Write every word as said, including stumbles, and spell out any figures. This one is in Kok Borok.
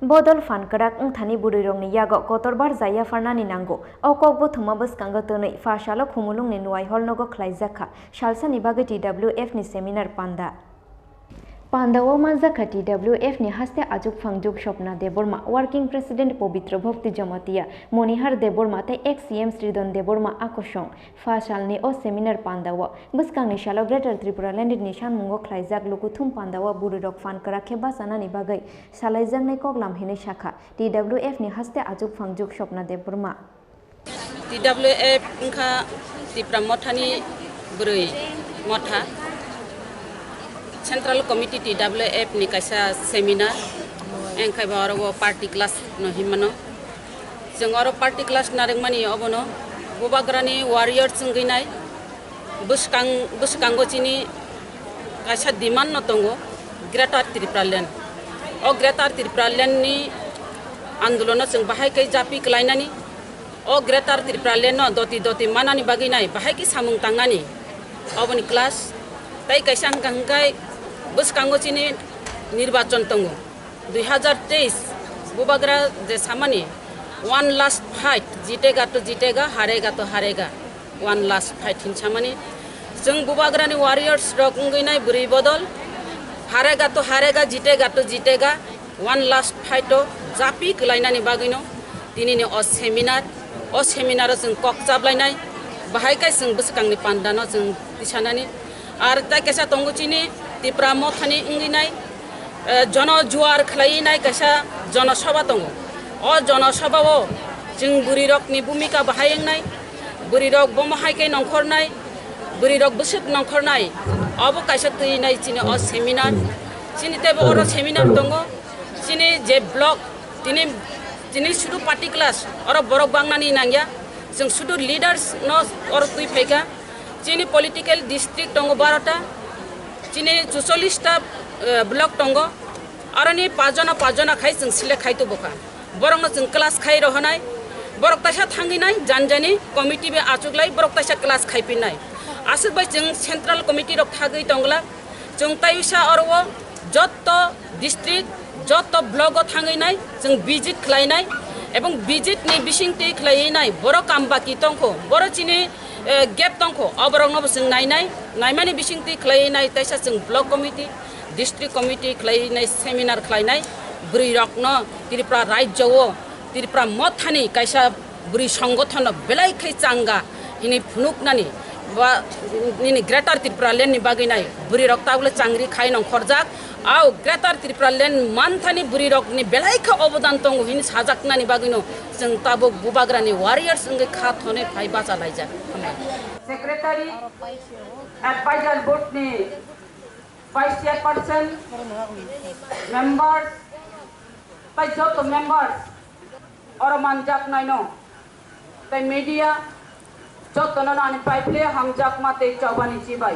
Bodol phan kwrak wngthani bwrwirokni yago kotor barja yapharnani nango. O kok buthuma bwskango twnwi pha salo Khumulungni Nuwai Hall nogo khlaijak kha salsani bagwi T W F ni seminar panda. Pandao manjakha T W F ni haste achuk phangjak Swapna Debbarma, Working President Pabitra Bhakti Jamatia, Monihar Debbarma tei ex C M Sridhan Debbarma a kosong. Pha salni o seminar pandao bwskangni salo Greater Tripura Land ni sanmungo khlaijak lukuthum pandao bwrwirok phan kwrak khe bachanani bagwi salaijaknai koklam hinwi sakha T W F ni haste achuk phangjak Swapna Debbarma. T W F wngkha Tipra Mothani bwrwi motha. Central Committee T W F ni kaisa seminar, engkhai bo oro o party class no hinmano. Chwng oro party class narwkmani obono Bubagrani warriors wngwi nai. Bwskang, bwskango chini kaisa demand no tongo, Greater Tripura Land. O Greater Tripura Land ni andolono chwng bahai khe japi kwlainani, o Greater Tripura Land no doti doti manani bagwi nai bahai khe samung tangnani, oboni class. Tai kaisa hwnkha hwnkhe bwskango chini nirbachon tongo. Dui hazar teis Bubagra je samani, "One last fight, jitega to jitega, harega to harega." One last fight hin samani. Chwng Bubagrani warriors rok wngwi nai bwrwi bodol, harega to harega, jitega to jitega, one last fight o japi kwlainani bagwino tinini o seminar, o seminar o chwng kok chaplainai, bahai khe chwng bwskangni pandano chwng tisanani. Ar tai kaisa tongo chini Tipra Mothani wngwi nai, eh, jono juar khlaiwi nai kaisa jono sabha tongo. O jono sabha o chwng bwrwi rokni bhumika bahai wngnai, bwrwi rok bomo hai khe nongkhornai, bwrwi rok bwswk nongkhornai, obo kaisa twi nai chini o seminar. Chini teibo oro seminar tongo, chini je block, tini, tini sudu party class, oro borok bangnani nangya, chwng sudu leaders no oro twi phaikha. Chini political district tongo barota, chini chuchollish ta, eh, block tongo. Aroni pajona pajona khai chwng select khai tubukha. Borokno chwng class khai rohonai. Borok taisa thangwi nai, jani jani committee bai achuklai, borok taisa class khai pinnai. Aswk bai chwng central committee rok thagwi tongla. Chwng tai wisa oro o jotto district, jotto block o thangwi nai, chwng visit khlai nai, ebong visit ni bisingtwi khlaiwi nai, borok kam baki tongkho, borok chini, eh, gap tongkho, oborokno bo chwng nai nai, naimani bisingtwi khlaiwi nai, taisa chwng block committee, district committee khlaiwi nai, seminar khlai nai, bwrwi rokno Tripura rajyo o, Tripura mothani kaisa bwrwi songothono belai khai changa hini phunuknani ba nini Greater Tripura Land ni bagwi nai bwrwi rok tabukle changri khai nongkhorjak. Au Greater Tripura Land manthani bwrwi rokni belai kha obodan tongo hini sajaknani bagwino chwng tabuk Bubagrani warriors wngwi kha thonwi phai bacha laijak. Hambai. Secretary, Advisor Board ni Vice Chairperson, members, tai joto members, oro manjaknaino, tai media, jotono ani paiphle hamjakma tei chobani chibai.